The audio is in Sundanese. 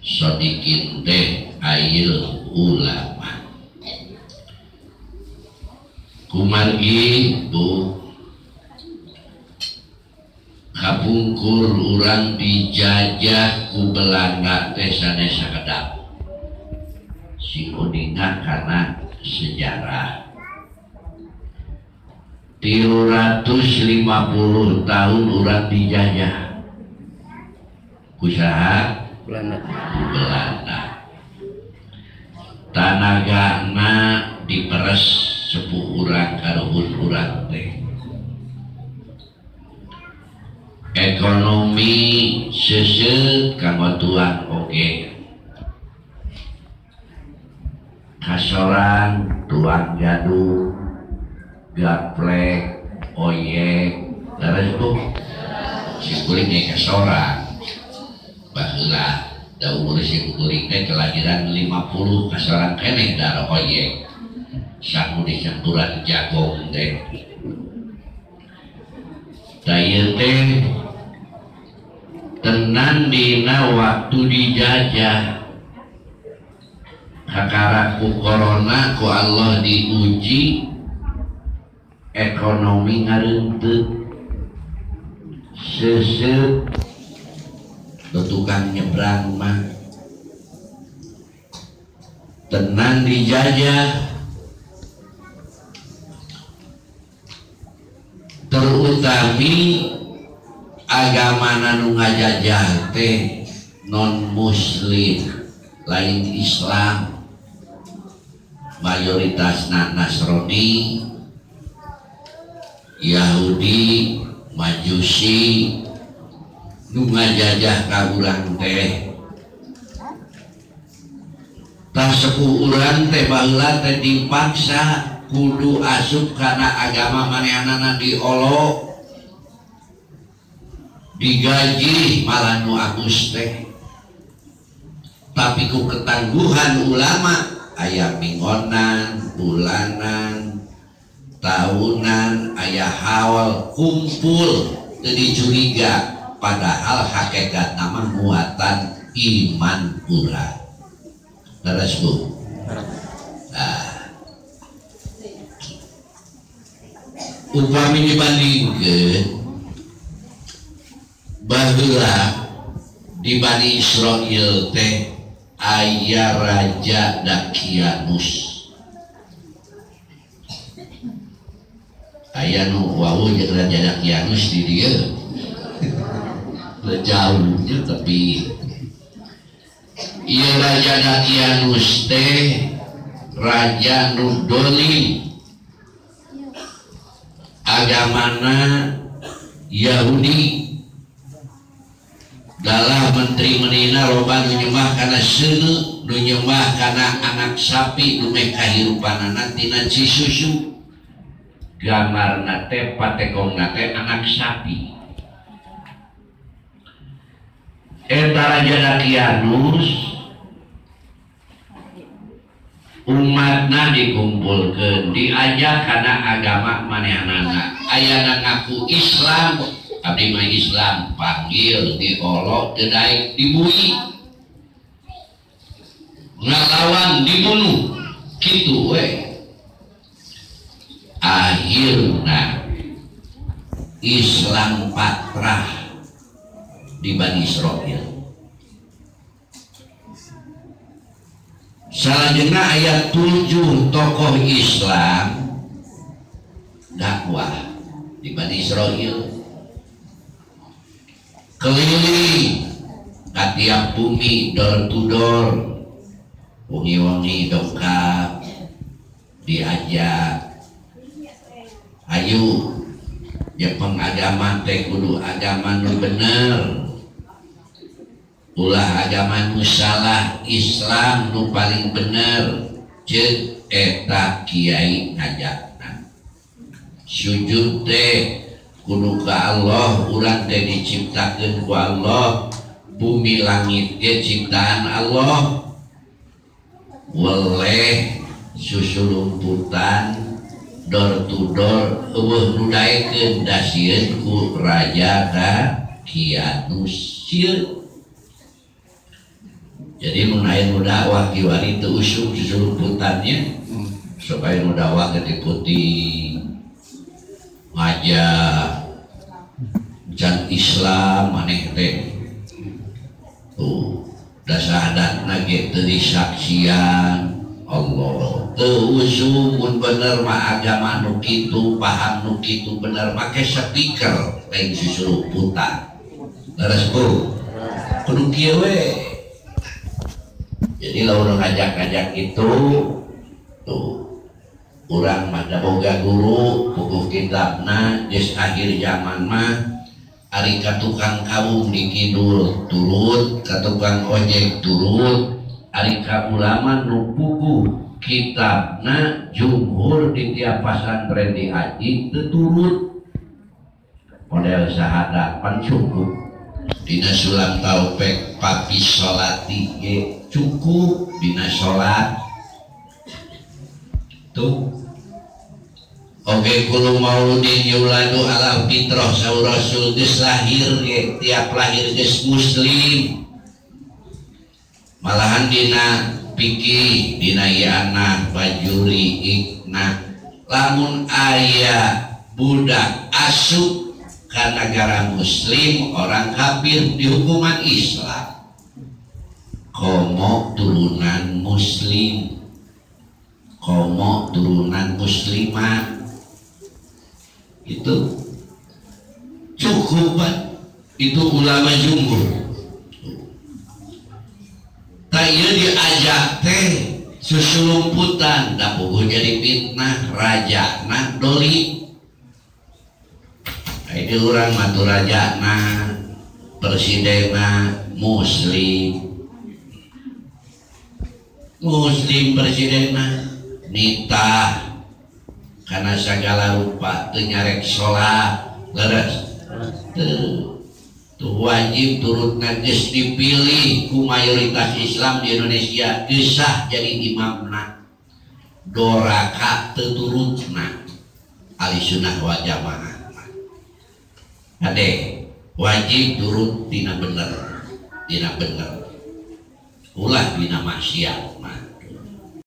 Sodikin teh ayeul ulama. Kumargi Bu kapungkur urang dijajah ku Belanda teh sanes sakedap. Sing uninga kana sejarah. 350 tahun urang dijajah. Ku saha? Belanda. Ku Belanda. Tanagana diperes sepuh urang karuhun urang teh. Ekonomi seuseut kanggo tuang oge. Kasorang tuang gaduh, gaplek, oyek, leres Bu. Si kuring ge kasorang. Baheula da umur si kuring teh kelahiran 50 kasorang keneh da oyek. Sangu dicampuran jagung teh. Da ieu teh tenan dina waktu dijajah. Kakara ku corona ku Allah diuji ekonomi ngareunteut seuseut tukang nyebrang mah tenan dijajah terutami agama nu ngajajah teh non muslim lain Islam mayoritas Nasrani, Yahudi, Majusi nu ngajajah ka urang teh. Tah sepuh urang teh baheula teh dipaksa kudu asup kana agama manehanana diolok, digaji malah nu agus teh. Tapi ku ketangguhan ulama aya minggonan, bulanan, tahunan, aya haul kumpul jadi curiga padahal hakikat nama muatan iman urang. Leres Bu? Nah, upami dibandingkeun baheula di Bani Israil teh aya Raja Dakianus. Aya nu wawuh jeung Raja Dakianus di dieu. Jauhnya tapi ieu Raja Dakianus teh raja nu dolim. Agamana Yahudi. Dalah menteri menina loba nu nyembah kana seuneu, nu nyembah kana anak sapi nu meh kahirupanana tina cisusu. Gambarna teh patekongna teh anak sapi. Eta Raja Dakianus umatna dikumpulkeun, diajak kana agama manehanana. Ayana ngaku Islam, abdi mah Islam, panggil diolok teu daek dibui, ngalawan dibunuh, kitu we. Akhirna Islam patrah di Bani Israil. Salajengna aya 7 tokoh Islam dakwah di Bani Israil. Keliling ka tiap bumi door to door, wengi-wengi dongkap diajak, ayo jepeng agama teh kudu agama nu bener, ulah agama nu salah, Islam nu paling bener. Ceuk eta kiai ngajakna sujud teh kudu ka Allah, urang teh diciptakeun ku Allah, bumi langit ge ciptaan Allah. Weleh susulumputan door to door eueuh nu daekeun dasieun ku Raja Dakianus. Jadi mun aya nu dakwah kiwari teu usum susulumputannya supaya nu dakwah gede putih ngajak can Islam maneh teh tuh dasahadatna ge teu disaksian Allah teu usum mun bener mah agama nu kitu paham nu kitu bener make speaker lain susulumputan leres bu kudu kieu we. Jadi lamun ngajak-ngajak itu tuh urang mah da boga guru buku kitabna geus akhir zaman mah ari ka tukang kawung di kidul turut ka tukang ojek turut ari ka ulama nu puguh kitabna jumhur di tiap pasantren diaji teu turut model syahadat pan cukup dina sulam taufik papi salati ge cukup dina salat tuh. Oke kulo mauludin yuladu ala fitrah saur rasul geus lahir ge tiap lahir geus muslim malahan dina pikih dina ianah bajuri ikna lamun aya budak asup ka nagara muslim orang kafir dihukuman Islam komo turunan muslim komo turunan muslimah itu cukup itu ulama jumhur. Tak ieu diajak teh susulumputan da puguh jadi fitnah rajana doli. Ini urang mah tuh rajana presidenna muslim muslim presidenna nitah karena segala rupa teu nyarek salat leres teu wajib turutna geus dipilih ku mayoritas Islam di Indonesia geus sah jadi imamna doraka teu turutna ahli sunnah wal jamaah ade wajib turut dina bener ulah dina maksiat mah.